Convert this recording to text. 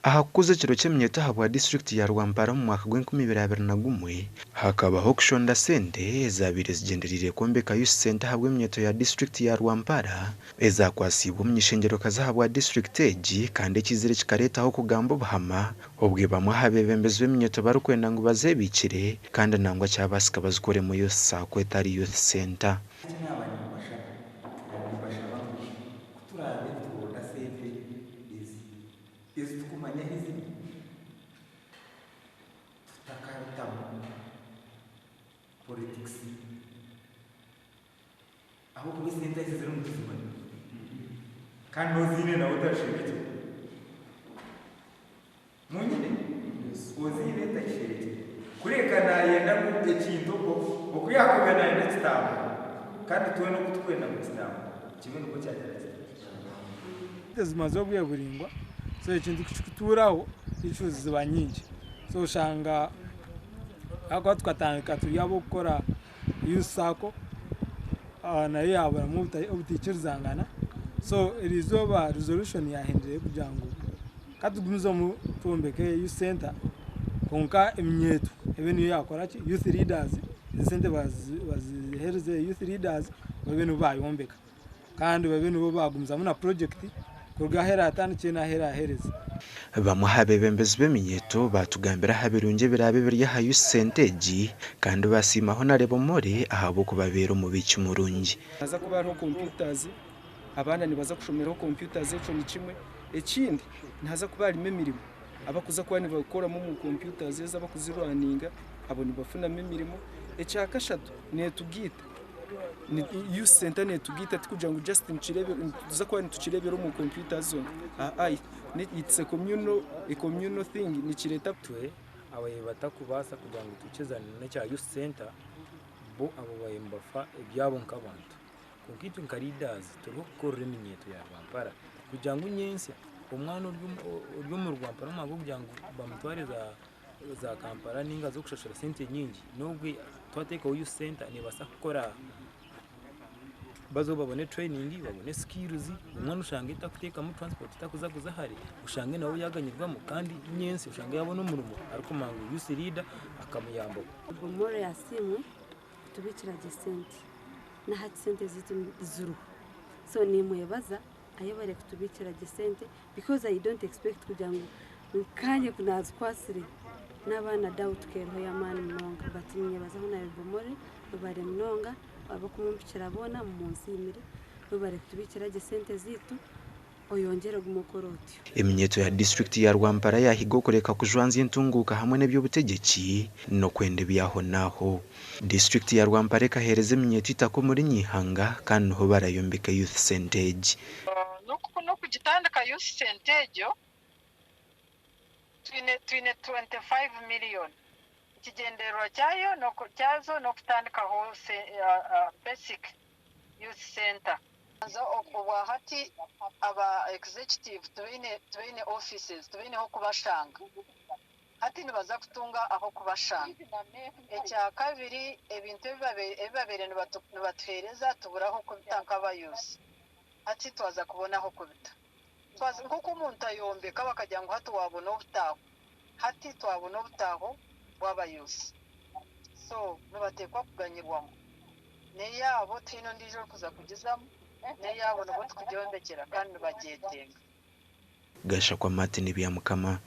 Aha kukuza ekiro ky'eminyeeto ahabwa disiturikiti ya Rwampara omu mwaka gw'enkumi ibiri abiri na gumwe, hakabaho okushonda sente ezabaire zigyendereire kwombeka Youth Centre ahabw'eminyeeto ya disiturikiti ya Rwampara ezakwatsiibwe omuny'eishengyerokazi ahabwa disiturikiti egi kandi ekiizire kikareetaho okugamba obuhama obwe bamwe aha beebembezi b'eminyeeto barikwenda ngu bazeebiikire kandi nangwa kyabaasika bazikoremu Youth Sacco etari Youth Centre. Eki naaba nimbashaba, nimbashaba ngu ku turaabe nituronda sente ezi, ezi turikumanya ahu ziri, tutakabitamu politics ahabw'okuba esente ahu ziri nituzimanya kandi n'oziine nawe otasherekire. Munyine? Oziine otasherekire. Kureka naayenda ngu ekintu okwo oku yaakuba naayenda kitambure kandi twena oku turikwenda ngu kitambure kibe nikwo kyagira kita? Sente zimaze obwire buraingwa so ekintu kukituuraho issues ziba nyingi so oshanga ahakuba tukatandika turi ab'okukora youth sacco nayo yaaburamu obutaikirizangana so eriizooba resolution yaahindura erikugira ngu ka tugumizemu twombeke youth center kwonka eminyeeto ebe niyo yaakora ki youth leaders esente baziheereze youth leaders babe nibo baayombeka. Kandi babe nibo baagumizamu na purojekiti kuruga ahu eraatandikire n'ahu eraahereze. Bamwe aha beebembezi b'eminyeeto baatugambira aha birungi ebiraabe biri aha Youth Centre egi kandi baasiima Honarebo Morley ahabw'okubabeera omubiiki murungi. Haza kuba hariho computers, abaana nibaza kushomeraho computers ekyo ni kimwe. Ekindi nihaza kuba harimu emirimo, abakuza kuba nibakoramu omu computers ezo abakuzirwaninga abo nibafunamu emirimo. Ekyakashatu neetugaita. Youth center netugaita tikugira ngu just nituza kuba nitukireebera omu kompyuta zonka aa it's a communal, a communal thing nikireeta. Itwe ababaire batakubaasa kugira ngu twikirizane n'ekya youth center bo abo babaire nibafa ebyabo nk'abantu kwonka itwe nka leaders turiho kukorera eminyeeto ya Rwampara kugira ngu nyentsya omwana ori omu Rwampara omwanya gw'okugira ngu bamutware za za Kampala ninga z'okushashura sente nyingi n'obwe twateekaho youth center neebaasa kukora bazeho babone training babone skills omwana oshange etakuteekamu transport etakuza kuza hare oshange nawe yaaganyirwamu kandi nyentsya oshange yaabona omurimo arikumanya ngu youth leader akamuyambaho. Bomora yasiimwe kutubikira gye sente nahati sente zaitu ziriho so nimwebaza ayebare kutubikira gye sente because I don't expect kugira ngu nkanye ku nazikwasire n'abaana doubt keriho y'amaani munonga but ninyebaza Honourable Morley webare munonga abakumumpikira boona mumunsiimire webare kutubikira gye sente ziitu oyongyere ogume okore otyo. Eminyeeto ya disiturikiti ya Rwampara yaahiga okureka kujwanzya entunguuka hamwe n'eby'obutegyeki n'okwenda eby'ahonaaho. Disiturikiti ya Rwampara ekaheereza eminyeeto eitaka omuri Nyihanga kandi niho barayombeka Youth Centre egi. N'okugitandika Youth Centre egyo twine twine 25 million. Ekigyendererwa kyayo kyazo n'okutandikaho basic youth centre. Obwahati aba executive tibaine tibaine offices tibaine h'okubashanga. Hati nibaza kutunga ah'okubashanga. Ekyakabiri ebintu ebi babaire nibatuheereza tubura ah'okubita nk'abayuzi. Hati twaza kubona ah'okubita. Nk'oku omuntu ayombeka bakagira ngu hati waabona obutaaho. Hati twabona obutaaho bw'abayuzi. So nibateekwa kuganyirwamu. N'eyaabo tihaine ondiijo orikuza kugizamu, n'eyaabo nibo turikugyombekyera kandi nibagyetenga. Gashakwa Martin Byamukama.